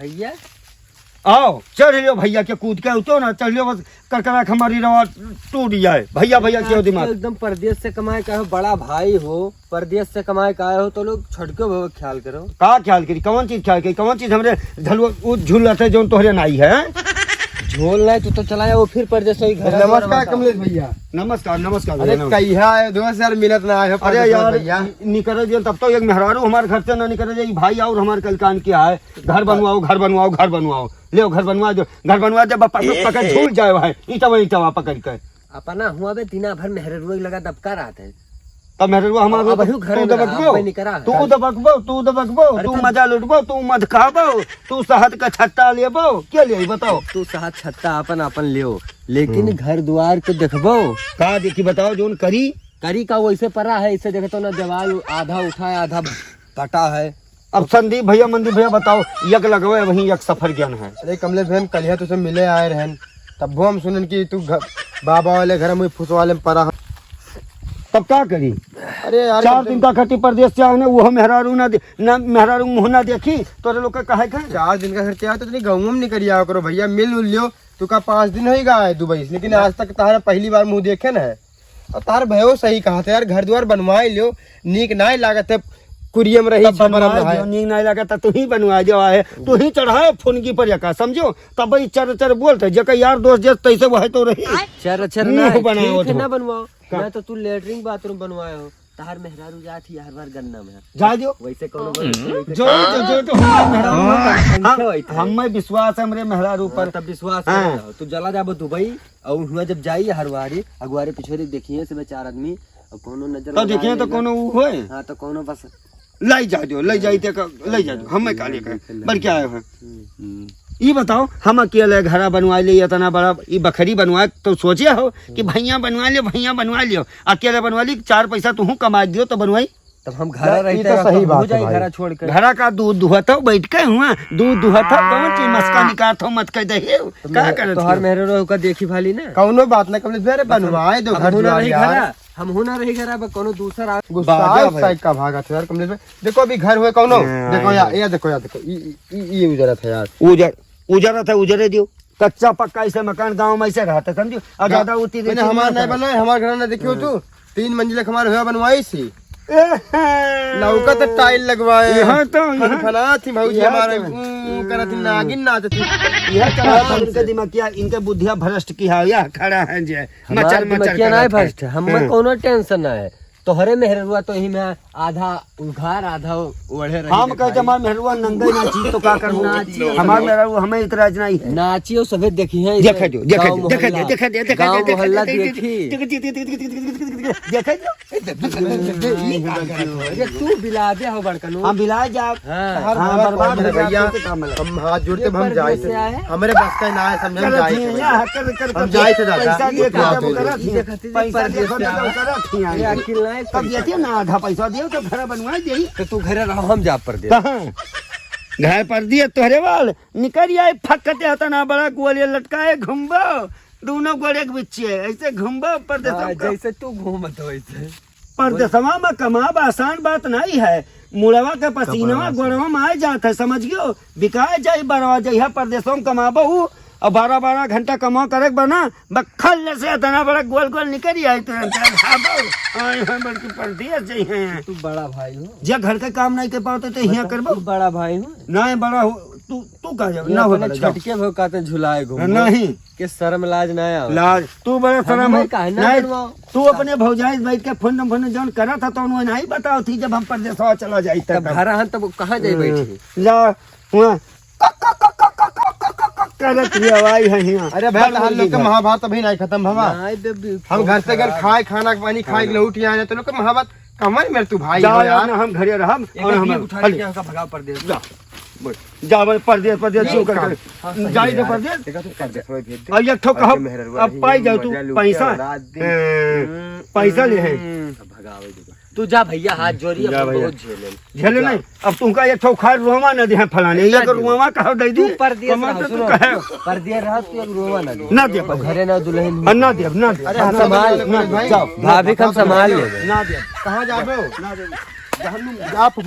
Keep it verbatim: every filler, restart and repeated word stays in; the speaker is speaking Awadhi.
भैया, आओ, चढ़ लियो भैया के कूद के, उतो ना, चढ़ लियो, बस करकरा के हमारी रवा टूट जाए। भैया, भैया, क्यों आज दिमाग? तो एकदम परदेस से कमाए का हो, बड़ा भाई हो, परदेस से कमाए का आए हो, तो लोग छोटके भाई ख्याल करो। का ख्याल करी? कौन चीज ख्याल करी? कौन चीज हमरे झलुआ, उ झूल रहते जौन तोहरे नाई है? झोल नहीं, तू तो चला जा, वो फिर परदेस वही घर नमस्कार कमलेश भैया। नमस्कार, नमस्कार अरे भैया, नमस्कार। कहिया है दोस्त यार, मिलत ना आए हो अरे परदेस यार, भैया। नि-, निकरे दियो तब तो एक मेहरारू हमारे घर से ना निकरे जाई, भाई और हमारे कलकान किया है। घर बनवाओ, घर बनवाओ, घर बनवाओ। लेओ, घर बनवा दो, घर बनवा दे, बस पकड़, पकड़ झूल जाए भाई, ईंटवा, ईंटवा पकड़ के। अपना हुआ बे, दिना भर मेहररुआ लगा दबका रहत है। तब मेहररुआ हमार अब तो अबहियो घर तू में दबकबो, अब नहीं करा। तू दबकबो, तू दबकबो, अरे तू तब मजा लुटबो, तू मद खाबो, तू शहद का छट्टा लेबो, के लिए बताओ? तू शहद छट्टा अपन, अपन लेओ, लेकिन हम्म। घर द्वार के देखबो। का देखी बताओ, जोन करी? करी का वैसे पड़ा है, इसे देखे तो ना दीवाल आधा उठा है, आधा फटा है। अब संदीप भैया, मनदीप भैया बताओ, यक लगवे वहीं यक सफर ज्ञान है। अरे कमलेश भाई, हम कलिया तुझसे मिले आए रहन, तब वो हम सुनन कि तू घ-, बाबा वाले घर में फुसवाले में परा है। तब का करी? अरे यार, चार दिन का खटी परदेस से आने, वो मेहरारू ना दे-, ना मेहरारू मुँह ना देखी, तोरे लोग का कहे का? चार दिन का खर्चा है तो इतनी गाँव में निकल आया करो भैया, मिल उल लियो। तू का पाँच दिन होई गा है दुबई से, लेकिन आज तक तारा पहली बार मुँह देखे ना है। और तार भयो सही कहा था यार, घर द्वार बनवाए लियो, नीक नाय लागत है, कुरियम रही तब छपरम बनवाए रहा है। दियो, नीक नाय लागत है, तू ही बनवाए दियो आहे, तू ही चढ़ाए फुनगी पर यका, समझो? तब भाई चर चर बोलते, जेकर यार दोस्त जैसे तैसे वह तो रही। चर चर मुंह ना, बनाओ ठीक है तो। ना बनवाओ, का? ना तो तू लेटरिन बाथरूम बनवाए हो, तार मेहरारू जात ही हर बार गन्ना में। जा दियो। वैसे कौनो बात नहीं। जो, जो, जो, जो हमार मेहरारू हाँ। होता है। अच्छा, हम, वैसे। हमें विश्वास है हमरे मेहरारू हाँ, पर। तब विश्वास हाँ। है, तू जला जाबो दुबई, और हुआ जब जाई हरवारी, अगुवारी पिछुआरी देखिए से बे चार आदमी, और कोनो नजर तो लगा देखिए तो लेगा। कोनो ऊ होए। हाँ, तो कोनो बस। लाई जा जो, लाई जाई ते का, लाई जा जो, हम्म, हमें का लेकर, बिल्कुल। बन के आए हैं। हम्म। ई बताओ, हम अकेले घरा बनवा ले, इतना बड़ा ई बखरी बनवा, तो सोचे हो कि हम्म। भैया बनवा लियो, भैया बनवा लियो, अकेले बनवा ली, चार पैसा तुहू कमा दियो तो बनवाई। तब हम घरा ना, ई रहते तो हैं, सही तब हो बात है जाई भाई। घरा छोड़ के। घरा का दूध दुहत हो, बैठ के हुआ, दूध दुहत हो, कौन चीज मस्का निकालत हो, मत कह दे, तो का मेरे, करत तोहार हो? मेहरारू का देखी भाली ना। कौनो बात ना, कमलेश भाई, अरे बस हम, बनवाए दो हम घर होना द्वार रही यार। घरा, हम होना रही घरा, अब कोनो दूसर आ। गुस्सा बाजा है, भाई। साइड का भागत है यार, कमलेश भाई। देखो अभी घर हुए कौनो, हाँ, देखो यार, हाँ। ये देखो यार, देखो, ई, ई, ई, ई उजरत है यार। उजर, उजरत है, उजरे दियो। कच्चा पक्का ऐसे मकान गाँव में ऐसे रहता, समझियो? और का-, ज्यादा उतनी मैंने हमार नहीं बनाए, हमार घर ना देखियो हाँ। तू, तीन मंजिला हमार हुआ बनवाई सी। एहे। लौका तो टाइल लगवाए। यहाँ तो, यहाँ फनफनात ही भौजी यहाँ हमारे, तो। ऊं, करत ही नागिन नाचत ही। यह तो बात इनके दिमाग किया, इनके बुद्धिया भ्रष्ट किया, यह खड़ा है जे, हमार मचर, मचर दिमाग किया करत नहीं है। भ्रष्ट है, हमें हाँ। कोनो टेंशन ना है। तोहरे मेहरुआ तो ही में आधा उघार, आधा ओढ़े रही हम देखा कहते ही। हमार मेहरुआ नंगे नाची तो का करूँ? नाची। हमार मेहरुआ हमें इतराज नहीं है। नाची और सभे देखी है, देखा जो, देखा गाँव जो, देखा जो, मोहल्ला। देखा जो, देखा जो, गाँव देखा जो, मोहल्ला देखा जो, देखी। देखा जो, देखा जो। अरे तू बिलादे हो बड़कनो। हम बिलाए जाब। हाँ। हाँ, बर्बाद हो जाब, भैया, तो काम है। हम हाथ जोड़ के ये हम जाए परदेस से से आए। हमरे बस का ना है, समझ हम करत जाए ही से हैं, भैया। या कर, कर, हम कर, जाए से दादा। पैसा देखा, बात जब है। करत ही हैं। देखा, पैसा परदेस देखा, से जब आए। करत ही हैं। ये अकेला है, तब पैसा देती है ना, आधा पैसा दियो तो घर बनवा देई। तो तू घरे रहो, हम जाब परदेस। कहाँ? घर पर दिए तोहरे वाल, निकल आए फकते हतना बड़ा गोलिया लटकाए घूमबो, दोनों गोड़े के बीच है, ऐसे घूमबो परदेस हाँ, का। जैसे तू घूमत हो वैसे। परदेसवा में कमाब आसान बात नहीं है। मुड़वा के पसीनवा कमाब आसान। गोड़वा में आ जात है, समझ गयो? बिकाए जाई बरवा, जइहा परदेसवा में कमाबो उ, और बारह बारह घंटा कमा करे के बना, बखल से इतना बड़ा गोल गोल निकल आई तुरंत। आए हैं बल्कि परदेस जइहे। तू बड़ा भाई हो। जे घर के काम नहीं कर पाते तो हियाँ करबो। तू बड़ा भाई हो। नहीं बड़ा हो, तू, तू कहाँ जाबे? ये ना हो अपने बड़ा, जाओ। छोटके भाई का तो झुलाए घूमो। नहीं। के शर्म लाज ना आवे। लाज, तू बड़ा शर्म हमें हो। काहे ना नहीं, बनवाओ? तू अपने भौजाई से बैठ के फोन फोन जौन करत ह, तौन वो नहीं बताओ थी, जब हम परदेसवा चला जाई तब तब। घर हन तब कहाँ जाई हम्म। बैठी? जा, हुआ। करत ही आवाज है हियाँ। अरे भाई, बड़ तहार लोग के महाभारत अभी नहीं खत्म भवा। नहीं, बे, बे, हम घर से अगर खराब। खाए, खाना पानी खाए के लौट आए, तो लोग के महाभारत कमर में तू भाई जाओ हो यार, यार। ना हम घरे रहब एक और बार हम बीप उठा हले। लेके हमका भगाओ परदेस। जा, बोल। जा भाई, परदेस, परदेस, नहीं, क्यों कर, काम। कर? हाँ, सही जाई है दे यार। परदेस। देखा तू परदेस में भेज दे। अब एक ठो अब कहब, मेहररुआ अब रही, पाई जाओ तू मजा लूट के पैसा। औलाद दे। हाँ, हम्म, पैसा ले है। हम्म। भगावे दे। तू जा भैया, हाथ जोड़ी, जा अपन भैया। बहुत झेले। झेले जा। नहीं, अब तुमका एक ठो खाए रोवा ना दे फलाने, ना एक दे। रोवा कहो दे दी, तू परदेस कमर रहो, तो तू सुनो। कहे। परदेस रहो, तू एक रोवा ना दे। ना दे, घरे ना दुल्हन हाँ, ना दे, ना दे। अरे, हम ना संभाल दे, ना दे, भाई। जाओ। भाभी का हम संभाल लेबे। ना दे। कहाँ जाबो? ना दे। जहन्नुम। आप